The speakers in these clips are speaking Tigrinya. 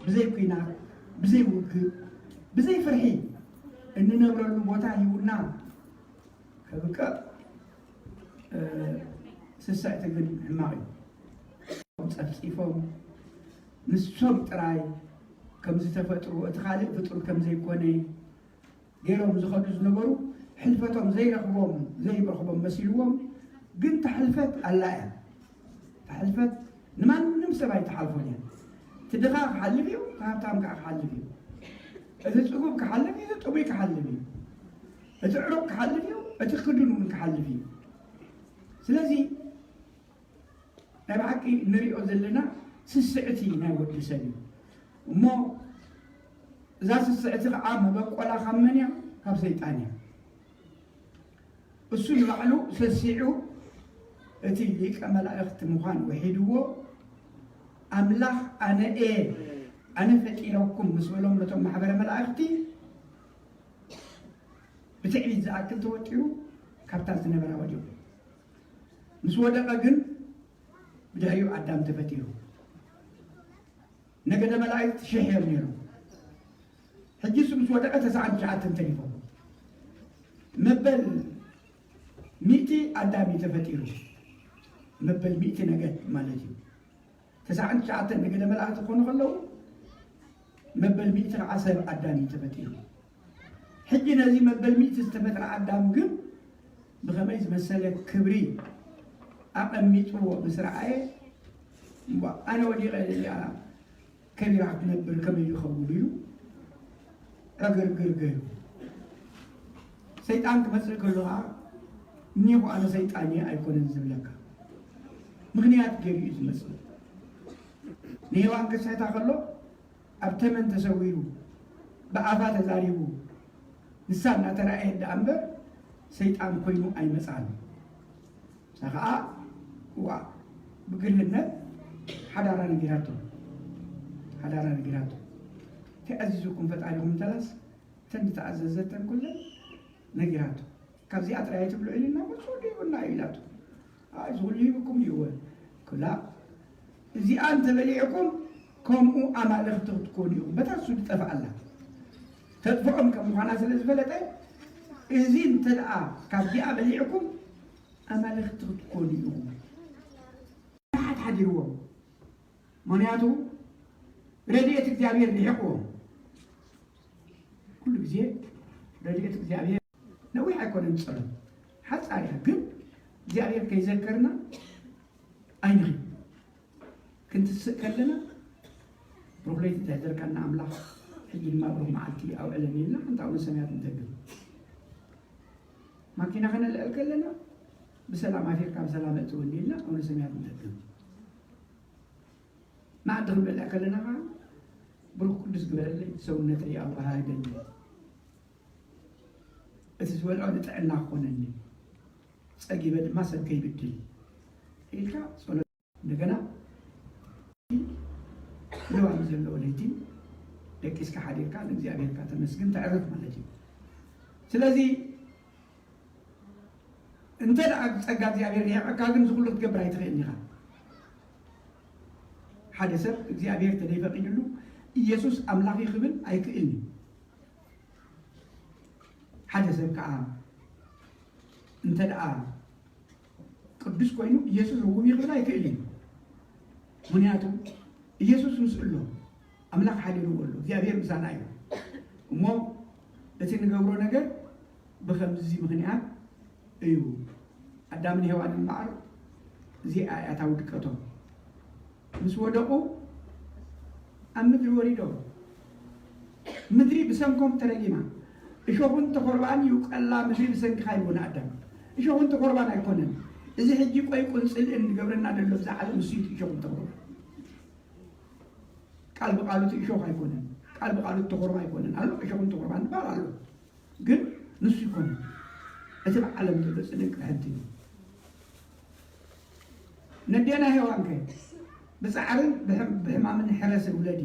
ብዘይ ኲናት፣ ብዘይ ውግእ፣ ብዘይ ፍርሒ እንነብረሉ ቦታ ሂቡና ከብቅዕ፣ እ፣ ስስዕቲ ግን ሕማቕ እዩ። ጸፍጺፎም ንሶም ጥራይ ከም ዝተፈጥሩ፣ እቲ ካልእ ፍጡር ከም ዘይኮነ ገይሮም ዝኸዱ ዝነበሩ፣ ሕልፈቶም ዘይረኽቦም፣ ዘይረኽቦም መሲልዎም፣ ግን እታ ሕልፈት ኣላ እያ። እታ ሕልፈት ንማንም ሰብ ኣይትሓልፎን እያ። እቲ ድኻ ክሓልፍ እዩ፣ እቲ ሃብታም ከዓ ክሓልፍ እዩ። እቲ ጽጉብ ክሓልፍ እዩ፣ እቲ ጥሙይ ክሓልፍ እዩ። እቲ ዕሩቕ ክሓልፍ እዩ፣ እቲ ክዱን እውን ክሓልፍ እዩ። ስለዚ ናይ ብሓቂ እንሪኦ ዘለና ስስዕቲ ናይ ወዲ ሰብ እዩ። እሞ እዛ ስስዕቲ ከዓ መበቆላ ካብ መን እያ? ካብ ሰይጣን እያ። እሱ ንባዕሉ ሰሲዑ እቲ ሊቀ መላእኽቲ ምዃን ውሒድዎ፣ ኣምላኽ ኣነ እየ፣ ኣነ ፈጢረኩም ምስ በሎም ነቶም ማሕበረ መላእኽቲ ብትዕቢት ዝኣክል ተወጢሩ ካብታ ዝነበራ ወዲቑ። ምስ ወደቐ ግን ብድሕሪኡ ኣዳም ተፈጢሩ። ነገደ መላእክት ሽሕ እዮም ነይሮም። ሕጂ እሱ ምስ ወደቐ ተስዓን ትሽዓተን ተሪፎም። መበል ሚእቲ ኣዳም እዩ ተፈጢሩ። መበል ሚእቲ ነገድ ማለት እዩ። ተስዓን ትሽዓተን ነገደ መላእክት ክኾኑ ከለዉ መበል ሚእቲ ከዓ ሰብ ኣዳም እዩ ተፈጢሩ። ሕጂ ነዚ መበል ሚእቲ ዝተፈጥረ ኣዳም ግን ብኸመይ ዝመሰለ ክብሪ ኣቐሚጥዎ ምስ ረኣየ፣ እምቧ ኣነ ወዲቐ እዚኣ ከቢራ ክትነብር ከመይ ይኸውን ኢሉ ዕግርግር ገይሩ። ሰይጣን ክመጽእ ከሎ ኸዓ እኒኹ ኣነ ሰይጣን እየ ኣይኮነን ዝብለካ። ምኽንያት ገይሩ እዩ ዝመጽእ። ንሄዋን ክስሕታ ከሎ ኣብ ተመን ተሰዊሩ ብኣፋ ተዛሪቡ ንሳ እናተራእየት ደኣ እምበር ሰይጣን ኮይኑ ኣይመጽኣን። ንሳ ኸዓ ዋ ብግርህነት ሓዳራ ነጊራቶ። ሓዳራ ነጊራቶ። እንታይ ኣዚዙኩም ፈጣሪኹም እንተላስ እተን ዝተኣዘዘተን ኩለን ነጊራቶ። ካብዚኣ ጥራይ ኣይትብልዑ ኢልና መልሱ ወዲኡና እዩ ኢላቶ። ኣይ ዝኹሉ ሂብኩም እዩ እወ። ክላ እዚኣ እንተበሊዕኩም ከምኡ ኣማልኽቲ ክትኮኑ ኢኹም። በታ እሱ ዝጠፍኣላ ተጥፍኦም ከም ምዃና ስለ ዝፈለጠ እዚ እንተ ደኣ ካብዚኣ በሊዕኩም ኣማልኽቲ ክትኮኑ ኢኹም። ፍርሓት ሓዲርዎም። ምኽንያቱ ረድኤት እግዚኣብሔር ርሒቕዎም። ኩሉ ግዜ ረድኤት እግዚኣብሔር ነዊሕ ኣይኮነን ጸሎት ሓጻር እያ፣ ግን እግዚኣብሔር ከይዘከርና ኣይንኽን። ክንትስእ ከለና ብሩኽ ለይቲ ተሕደርካና ኣምላኽ፣ ሕጂ ድማ ብሩኽ መዓልቲ ኣውዕለኒ ኢልና ሓንቲ ኣቡነ ሰማያት ንደግም። ማኪና ከነልዕል ከለና ብሰላም ኣፊርካ ብሰላም እትወኒ ኢልና ኣቡነ ሰማያት ንደግም። መኣዲ ክንበልዕ ከለና ከዓ ብሩኽ ቅዱስ ግበረለይ፣ ሰውነተይ ኣዋሃህደኒ፣ እቲ ዝበልዖ ንጥዕና ክኾነኒ፣ ጸጊበ ድማ ሰብ ከይብድል ኢልካ ጸሎት። እንደገና ለዋም ዘለዎ ለይቲ ደቂስካ ሓዲርካ ንእግዚኣብሔርካ ተመስግን ተዕርፍ ማለት እዩ። ስለዚ እንተ ደኣ ጸጋ እግዚኣብሔር ይሕቀካ ግን ዝኹሉ ክትገብር ኣይትኽእልን ኢኻ። ሓደ ሰብ እግዚኣብሔር ተደይፈቂድሉ ኢየሱስ ኣምላኽ እዩ ክብል ኣይክእልን እዩ። ሓደ ሰብ ከዓ እንተ ደኣ ቅዱስ ኮይኑ ኢየሱስ ርጉም እዩ ክብል ኣይክእልን እዩ። ምኽንያቱ ኢየሱስ ምስኡ ኣሎ፣ ኣምላኽ ሓዲርዎ ኣሎ፣ እግዚኣብሔር ምሳና እዩ። እሞ እቲ ንገብሮ ነገር ብኸምዚ ምኽንያት እዩ። ኣዳምን ሄዋንን እምበኣር እዚኣ እያ እታ ውድቀቶም። ምስ ወደቑ ኣብ ምድሪ ወሪዶም። ምድሪ ብሰንኮም ተረጊማ። እሾኹን ተኾርባን ይውቀላ ምድሪ ብሰንክኻ ኢልዎ ንኣዳም። እሾኹን ተኾርባን ኣይኮነን። እዚ ሕጂ ቆይ ቁንጽል እንገብረና ዘሎ ብዛ ዓለም ንሱ እዩ እቲ እሾኹን ተኾርባን። ቃል ብቃሉ እቲ እሾኽ ኣይኮነን። ቃል ብቃሉ እቲ ተኾርባ ኣይኮነን። ኣሎ እሾኹን ተኾርባን ዝበሃል ኣሎ። ግን ንሱ ኣይኮነን። እቲ ብዓለም ዘሎ ጽድቂ ብሕንቲ እዩ። ነዴና ሄዋን ከ ብጻዕርን ብሕም-፣ ብሕማምን ሕረሲ ውለዲ።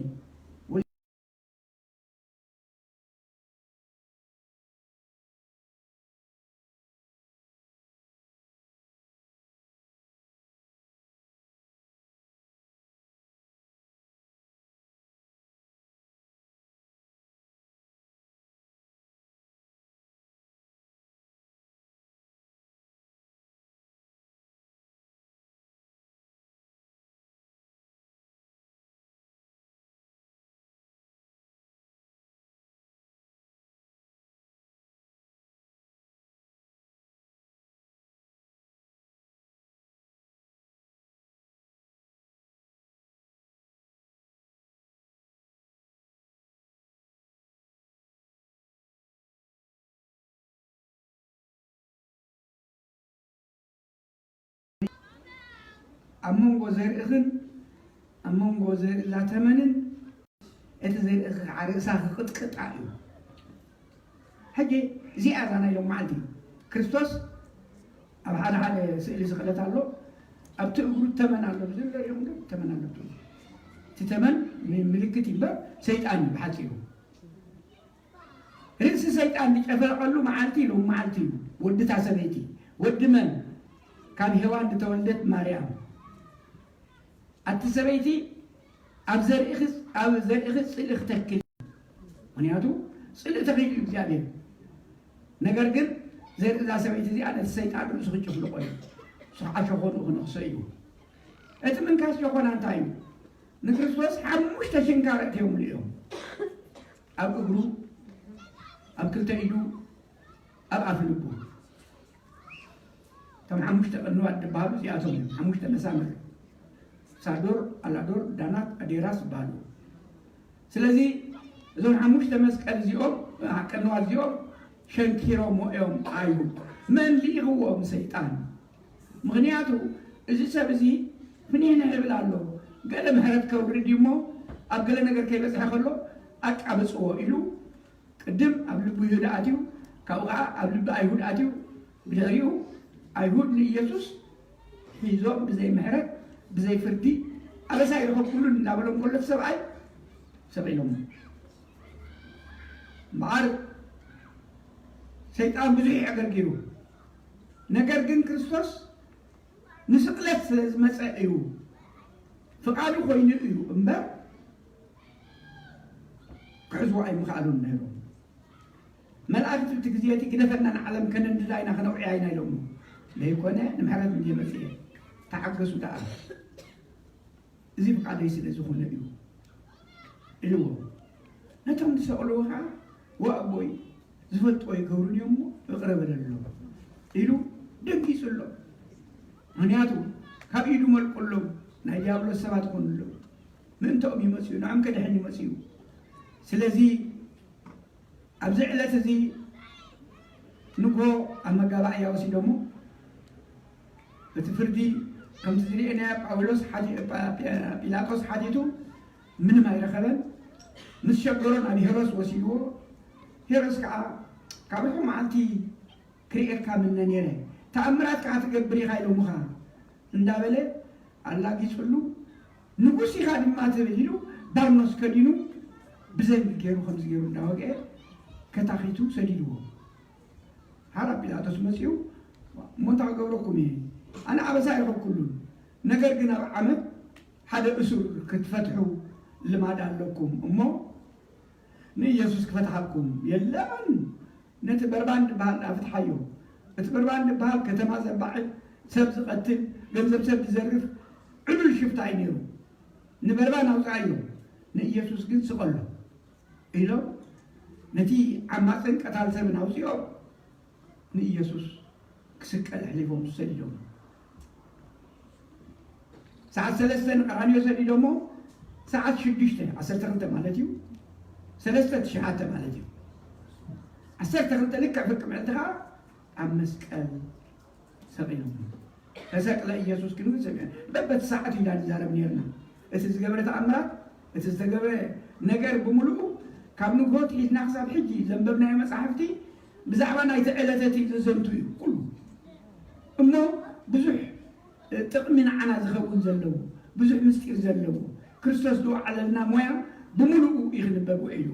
ኣብ መንጎ ዘርእኽን ኣብ መንጎ ዘርኢ እዛ ተመንን፣ እቲ ዘርእኺ ከዓ ርእሳ ክቕጥቅጣ እዩ። ሕጂ እዚኣ እዛ ናይ ሎም መዓልቲ ክርስቶስ ኣብ ሓደ ሓደ ስእሊ ስቕለት ኣሎ። ኣብቲ እግሩ ተመን ኣሎ፣ ዝብል ሪኹም ዶ? ተመን ኣሎ። እቲ ተመን ም-፣ ምልክት እዩ እምበር ሰይጣን እዩ ብሓጺሩ። ርእሲ ሰይጣን ዝጨፈለቐሉ መዓልቲ ሎም መዓልቲ እዩ። ወዲ እታ ሰበይቲ፣ ወዲ መን? ካብ ሄዋን ዝተወልደት ማርያም። ኣቲ ሰበይቲ ኣብ ዘርእኺ፣ ኣብ ዘርእኺ ጽልኢ ክተክል። ምኽንያቱ ጽልኢ ተኺሉ እዩ እግዚኣብሔር። ነገር ግን ዘርኢ እዛ ሰበይቲ እዚኣ ነቲ ሰይጣን ርእሱ ክጭፍልቆ እዩ። ስርዓ ሸኾኑ ክነኽሶ እዩ። እቲ ምንካስ ሸኾና እንታይ እዩ? ንክርስቶስ ሓሙሽተ ሽንካር ኣእትዮምሉ እዮም። ኣብ እግሩ፣ ኣብ ክልተ ኢዱ፣ ኣብ ኣፍ ልቡ። እቶም ሓሙሽተ ቅንዋት ዝበሃሉ እዚኣቶም እዮም። ሓሙሽተ መሳምር፣ ሳዶር፣ ኣላዶር፣ ዳናት፣ ኣዴራስ ይበሃሉ። ስለዚ እዞም ሓሙሽተ መስቀል እዚኦም፣ ቅንዋት እዚኦም ሸንኪሮሞ እዮም ኣይሁድ። መን ልኢኽዎም? ሰይጣን። ምኽንያቱ እዚ ሰብ እዚ ፍኒሕንሕ ይብል ኣሎ። ገለ ምሕረት ከውርድ እዩ እሞ ኣብ ገለ ነገር ከይበጽሐ ከሎ ኣቃብጽዎ ኢሉ ቅድም ኣብ ልቢ ይሁዳ ኣትዩ፣ ካብኡ ኸዓ ኣብ ልቢ ኣይሁድ ኣትዩ፣ ብድሕሪኡ ኣይሁድ ንኢየሱስ ሒዞም ብዘይ ምሕረት ብዘይ ፍርዲ ኣበሳ ይረኸብኩሉን እናበሎም ከሎ እቲ ሰብኣይ ሰቒሎም። እምበኣር ሰይጣን ብዙሕ እዩ ኣገልጊሉ። ነገር ግን ክርስቶስ ንስቕለት ስለ ዝመጸ እዩ፣ ፍቓዱ ኮይኑ እዩ እምበር ክሕዝዎ ኣይምኽኣሉን ነይሮም። መላእክቲ እቲ ግዜ እቲ ግደፈና ንዓለም ከነንድዳ ኢና ከነውዕያ ኢና ኢሎሞ። ዘይኮነ ንምሕረት እንድየ መጽየ፣ ተዓገሱ ደኣ፣ እዚ ፍቓደይ ስለ ዝኾነ እዩ ኢልዎ። ነቶም ዝሰቕልዎ ኸዓ ወኣቦይ ዝፈልጥዎ ኣይገብሩን እዮም እሞ ይቕረ በለሎም ኢሉ ደንጊጹሎም። ምኽንያቱ ካብ ኢዱ መልቁሎም፣ ናይ ዲያብሎስ ሰባት ኮኑሎም። ምእንተኦም እዩ መጺኡ፣ ንዖም ከድሕን እዩ መጺኡ። ስለዚ ኣብዚ ዕለት እዚ ንግሆ ኣብ መጋባእያ ወሲዶሞ እቲ ፍርዲ ከምቲ ዝርእየናዮ ጳውሎስ ሓቲ-፣ ጳ-፣ ጳ-፣ ጲላጦስ ሓቲቱ ምንም ኣይረኸበን። ምስ ሸገሮ ናብ ሄሮስ ወሲድዎ። ሄሮስ ከዓ ካብ ርሑቕ መዓልቲ ክርእየካ ምነ ነይረ፣ ተኣምራት ከዓ ትገብር ኢኻ ኢሎምኻ እንዳበለ ኣላጊጹሉ፣ ንጉስ ኢኻ ድማ ትብል ኢሉ ባርኖስ ከዲኑ ብዘንጊ ገይሩ ከምዚ ገይሩ እንዳወግአ ከታኺቱ ሰዲድዎ። ሓራ ጲላጦስ መጺኡ፣ እሞ እንታይ ክገብረኩም እየ? ኣነ ኣበሳ ኣይረኸብኩሉን። ነገር ግን ኣብ ዓመት ሓደ እሱር ክትፈትሑ ልማድ ኣለኩም እሞ ንኢየሱስ ክፈትሓኩም። የለን፣ ነቲ በርባን ዝበሃል ኣፍትሓዮ። እቲ በርባን ዝበሃል ከተማ ዘባዕል፣ ሰብ ዝቐትል፣ ገንዘብ ሰብ ዝዘርፍ ዕሉል ሽፍታ እዩ ነይሩ። ንበርባን ኣውፅኣዮ፣ ንኢየሱስ ግን ስቐሎ ኢሎም ነቲ ዓማፅን ቀታል ሰብን ኣውፂኦም ንኢየሱስ ክስቀል ኣሕሊፎም ሰዲዶም። ሰዓት ሰለስተ ንቀራንዮ ሰዲዶሞ፣ ሰዓት ሽዱሽተ፣ ዓሰርተ ክልተ ማለት እዩ፣ ሰለስተ ትሽዓተ ማለት እዩ። ዓሰርተ ክልተ ልክዕ ፍርቂ ምዕልቲ ከዓ ኣብ መስቀል ሰቒሎም። ተሰቅለ ኢየሱስ ክንብል ሰሚዕና። በበቲ ሰዓት ኢና ንዛረብ ነርና። እቲ ዝገበረ ተኣምራት፣ እቲ ዝተገብረ ነገር ብምሉኡ ካብ ንግሆ ሒዝና ክሳብ ሕጂ ዘንበብናዮ መጻሕፍቲ ብዛዕባ ናይቲ ዕለተቲ ዘዘንቱ እዩ ኩሉ። እሞ ብዙሕ ጥቕሚ ንዓና ዝኸውን ዘለዎ፣ ብዙሕ ምስጢር ዘለዎ፣ ክርስቶስ ዝወዓለልና ሞያ ብምሉኡ እዩ ክንበብ ውዒሉ።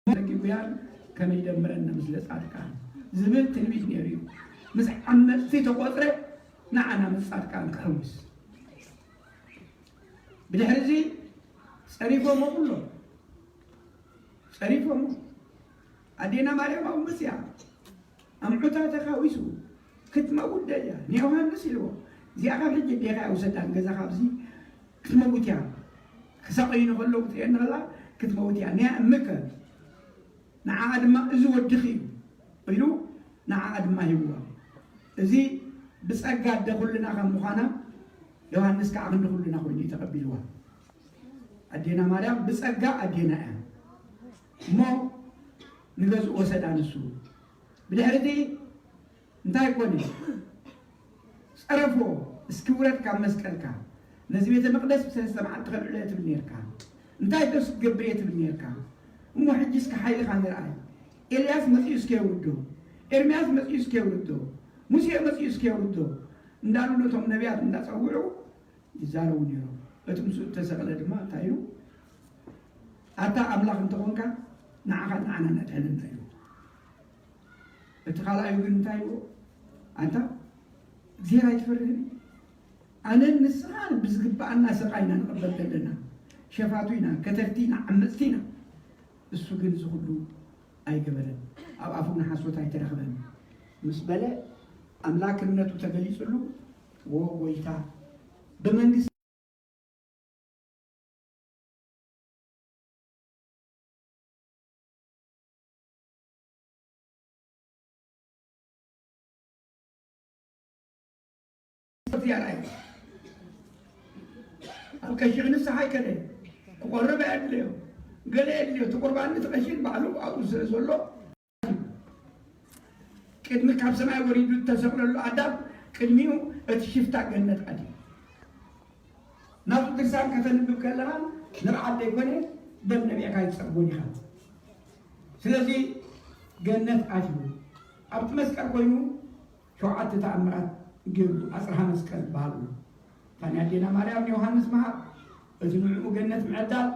ነጊጉያን ከመይ ደምረና ምስለ ጻድቃን ዝብል ትንቢት ነይሩ እዩ። ምስ ዓመጽቲ ተቖጽረ ንዓና ምስ ጻድቃን ክሕውስ። ብድሕሪ እዚ ጸሪፎሞ ኩሎ ጸሪፎሞ። ኣዴና ማርያም ኣብ ምስያ ኣምዑታ ተኻዊሱ ክትመውት ደልያ ንዮሃንስ ኢልዎ፣ እዚኣ ካብ ሕጂ ኣዴኻ ውሰዳ ንገዛ ካብዚ ክትመውት እያ፣ ክሳቐዩ ንኸለዉ ክትርእየኒ ከላ ክትመውት እያ። ንያ እምከ ንዓኣ ድማ እዚ ወድኺ እዩ ኢሉ ንዓኣ ድማ ሂብዋ። እዚ ብጸጋ ኣደ ኩልና ከም ምዃና ዮሃንስ ከዓ ክንዲ ኩልና ኮይኑ እዩ ተቐቢልዋ። ኣዴና ማርያም ብጸጋ ኣዴና እያ እሞ ንገዝኡ ወሰዳ ንሱ። ብድሕሪ እቲ እንታይ ኮነ? ጸረፎ፣ እስኪ ውረድ ካብ መስቀልካ፣ ነዚ ቤተ መቕደስ ብሰለስተ መዓልቲ ከልዕሎ እየ ትብል ነርካ። እንታይ ደስ ክትገብር እየ ትብል ነርካ። እሞ ሕጂ እስኪ ሓይልኻ ንርኣይ። ኤልያስ መጺኡ እስኪ የውርዶ፣ ኤርምያስ መጺኡ እስኪ የውርዶ፣ ሙሴ መጺኡ እስኪ የውርዶ እንዳሉ ነቶም ነቢያት እንዳጸውዑ ይዛረቡ ነይሮም። እቲ ምስኡ እተሰቕለ ድማ እንታይ ኢሉ? ኣታ ኣምላኽ እንተኾንካ ንዓኻን ንዓናን ኣድሕነና ኢሉ። እቲ ካልኣዩ ግን እንታይ ኢልዎ? ኣንታ እግዚኣብሔር ኣይትፈርህን? ኣነን ንስኻን ብዝግብኣና ስቓይ ኢና ንቕበል ዘለና። ሸፋቱ ኢና፣ ከተርቲ ኢና፣ ዓመፅቲ ኢና። እሱ ግን እዚ ኩሉ ኣይገበረን። ኣብ ኣፉ ንሓሶት ኣይተረኽበን ምስ በለ ኣምላክነቱ ተገሊፅሉ። ወ ጎይታ ብመንግስቲ እዚኣ ርኣይ። ኣብ ቀሺ ክንስሓ ኣይከደ ክቆርብ ኣየድለዮ ገለ የድልዮ። እቲ ቁርባን እቲ ቀሺን ባዕሉ ኣብኡ ስለ ዘሎ ቅድሚ ካብ ሰማይ ወሪዱ እተሰቕለሉ ኣዳም ቅድሚኡ እቲ ሽፍታ ገነት ኣትዩ። ናብቲ ድርሳን ከተንብብ ከለኻ ንብዓት ዘይኮነ ደም ነቢዕካ ይትጸግቦን ኢኻ። ስለዚ ገነት ኣትዩ ኣብቲ መስቀል ኮይኑ ሸውዓተ ተኣምራት ገይሩ ኣጽርሃ መስቀል በሃሉ። ታንያ ኣዴና ማርያም ንዮሃንስ መሃብ እቲ ንዕኡ ገነት ምዕዳል፣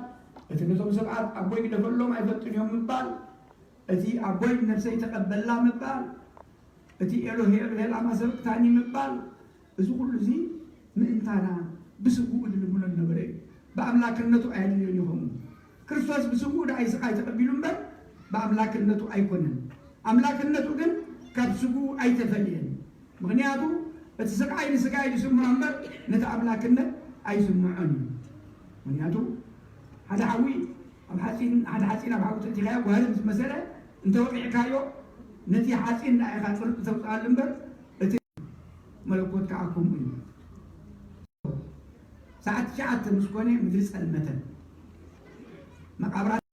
እቲ ነቶም ሰባት ኣቦይ ግደፈሎም ኣይፈልጡን እዮም ምባል፣ እቲ ኣቦይ ነፍሰይ ተቐበላ ምባል፣ እቲ ኤሎሄ ኤሎሄ ላማ ሰበቅታኒ ምባል፣ እዚ ኩሉ እዚ ምእንታና ብስግኡ ዝልምኖ ነበረ እዩ። ብኣምላክነቱ ኣየድልዮን ይኸውን። ክርስቶስ ብስግኡ ደኣ እዩ ስቓይ ተቐቢሉ እምበር ብኣምላክነቱ ኣይኮነን። ኣምላክነቱ ግን ካብ ስግኡ ኣይተፈልየን። ምኽንያቱ እቲ ስቃይ ንስጋ እዩ ዝስምዖ እምበር ነቲ ኣምላክነት ኣይስምዖን እዩ። ምኽንያቱ ሓደ ሓዊ ኣብ ሓፂን ሓደ ሓፂን ኣብ ሓዊ ተእቲኻዮ ጓህሪ ምስ መሰለ እንተወቂዕካዮ ነቲ ሓፂን ንኣኻ ፅርጥ ተውፅኣሉ እምበር እቲ መለኮት ከዓ ከምኡ እዩ። ሰዓት ትሽዓተ ምስ ኮነ ምድሪ ፀልመተ። መቃብራት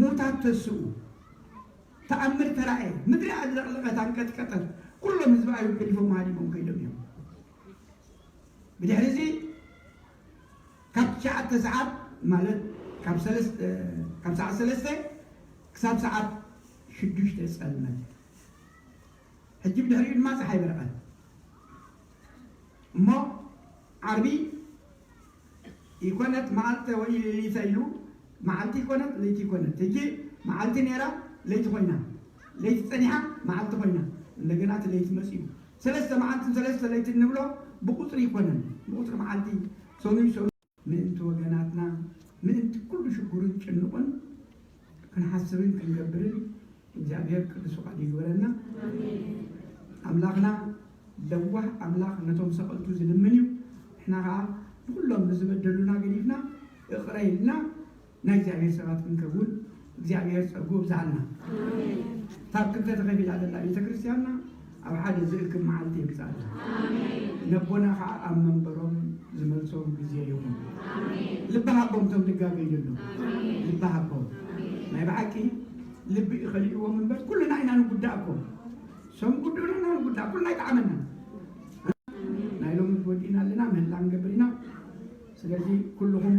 ሙታት ተስኡ። ተኣምር ተራእየ። ምድሪ ኣዝለቕለቐት፣ ኣንቀጥቀጠት። ኩሎም ህዝቢ ኣይሁድ ገዲፎም ሃዲሞም ከይዶም እዮም። ብድሕሪ እዚ ካብ ትሽዓተ ሰዓት ማለት ካብ ሰለስተ ካብ ሰዓት ሰለስተ ክሳብ ሰዓት ሽዱሽተ ጸልመት። ሕጂ ብድሕሪኡ ድማ ጸሓይ በረቐት። እሞ ዓርቢ ይኮነት መዓልተ ወይ ሌሊተ ኢሉ፣ መዓልቲ ይኮነት ለይቲ ይኮነት። ሕጂ መዓልቲ ነይራ ለይቲ ኮይና፣ ለይቲ ጸኒሓ መዓልቲ ኮይና፣ እንደገና እቲ ለይቲ መጺኡ። ሰለስተ መዓልትን ሰለስተ ለይትን ንብሎ ብቁጽሪ ይኮነን፣ ብቁጽሪ መዓልቲ ሰኑይ ሰኑይ ምእንቲ ወገናትና ምእንቲ ኩሉ ሽጉርን ጭንቁን ክንሓስብን ክንገብርን እግዚኣብሔር ቅዱስ ፍቓድ ይግበረና። ኣምላኽና ለዋህ ኣምላኽ ነቶም ሰቐልቱ ዝልምን እዩ። ንሕና ኸዓ ንኹሎም ንዝበደሉና ገዲፍና እቕረ ኢልና ናይ እግዚኣብሔር ሰባት ክንከውን እግዚኣብሔር ጸጉ ኣብዝሓልና። ካብ ክልተ ተኸፊላ ዘላ ቤተ ክርስቲያንና ኣብ ሓደ ዝእክብ መዓልቲ የምጽኣልና። ነቦና ኸዓ ኣብ መንበሮም ዝመልሶም ግዜ ይኹን። ልቢ ሃቦም እቶም ልጋገዩ ዘለዉ። ልቢ ሃቦም። ናይ ብሓቂ ልቢ ይኸሊእዎም እምበር ኩልና ኢና ንጉዳእ እኮ። ሶም ጉድኡና ኢና ንጉዳእ፣ ኩልና ይጠዓመና። ናይ ሎሚ ወዲእና ኣለና፣ ምህላ ንገብር ኢና። ስለዚ ኩልኹም